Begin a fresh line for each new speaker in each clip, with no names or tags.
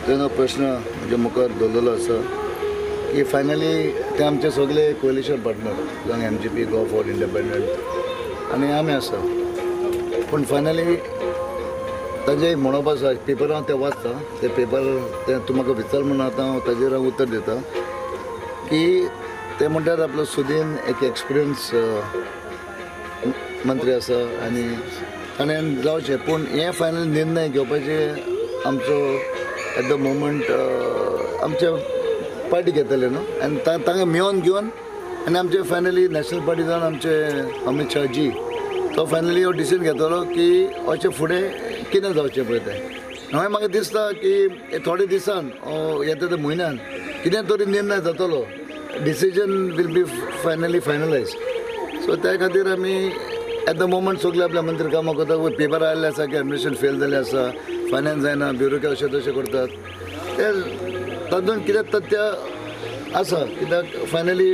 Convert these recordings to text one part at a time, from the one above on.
तेन्ना प्रश्न म्हज्या मुखार दवरलेलो आसा की फायनली ते आमचे सगळे कोएलिशन पार्टनर जावं MGP, Goa for independent आनी आमी आसा. पूण फायनली ताजें एक म्हणप आसा, पेपरान हांव तें वाचता, ते पेपर तें तूं म्हाका विचार म्हणून आतां हांव ताजेर हांव उतर दिता की ते म्हणटात आपलो सुदीन एक एक्सपिरियन्स मंत्री आसा आनी ताणें जावचें. पूण हें फायनल निर्णय घेवपाचें आमचो एट the moment आमचे पार्टी घेतले न्हू आनी तांकां मेळोवन घेवन आनी आमचे फायनली नॅशनल पार्टी जावन आमचे अमीत शाह जी तो फायनली हो डिसिजन घेतलो की अशें फुडें कितें जावचें पळय तें. हांवें म्हाका दिसता की थोडे दिसान येता त्या म्हयन्यान कितें तरी निर्णय जातलो, decision will be finally finalise. So त्या खातीर आमी एट the moment सगळे आपल्या मंत्री कामां करता. पेपर आयिल्ले आसा की एडमिनिस्ट्रेशन फेल जालें आसा, फायनान्स जायना, ब्युरोक्रेट अशें तशें करतात, ते तातूंत कितें तथ्य आसा. कित्याक फायनली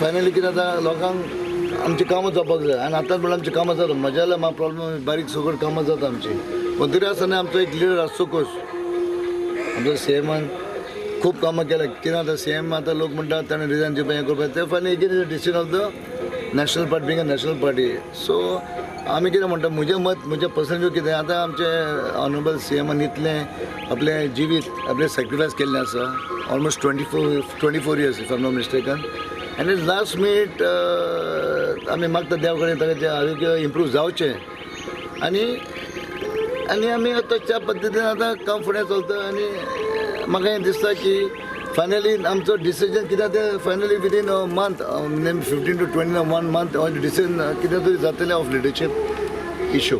फायनली कितें जाता, लोकांक आमची कामां जावपाक जाय आनी आतांच म्हणल्यार आमची कामां जाता. म्हज्या जाल्यार म्हाका प्रॉब्लम बारीक सगळ्यो कामां जाता आमची. पूण तरी आसतना आमचो एक लिडर आसतकूच आमचो सी एमान खूब कामां केल्या. कितें आतां सी एम आतां लोक म्हणटा ताणें रिजायन दिवपाक हें करपाक, तें finally again is decision of the national party, being a national party. So आमी कितें म्हणटा, म्हजें मत, म्हजें पर्सनल व्यू कितें, आतां आमचे ऑनरेबल सी एमान इतलें आपलें जिवीत आपलें सॅक्रिफायस केल्लें आसा, almost 24 years if I am not mistaken. आनी लास्ट मिनीट आमी मागता देव कडेन ताचें आरोग्य इम्प्रूव जावचें आनी आनी आमी आतां त्या पद्दतीन आतां काम फुडें चलता. आनी म्हाका हें दिसता की फायनली आमचो डिसिजन कितें तें finally within a month, 15 to 21 month decision कितें तरी जातलें ऑफ लिडरशीप इशू.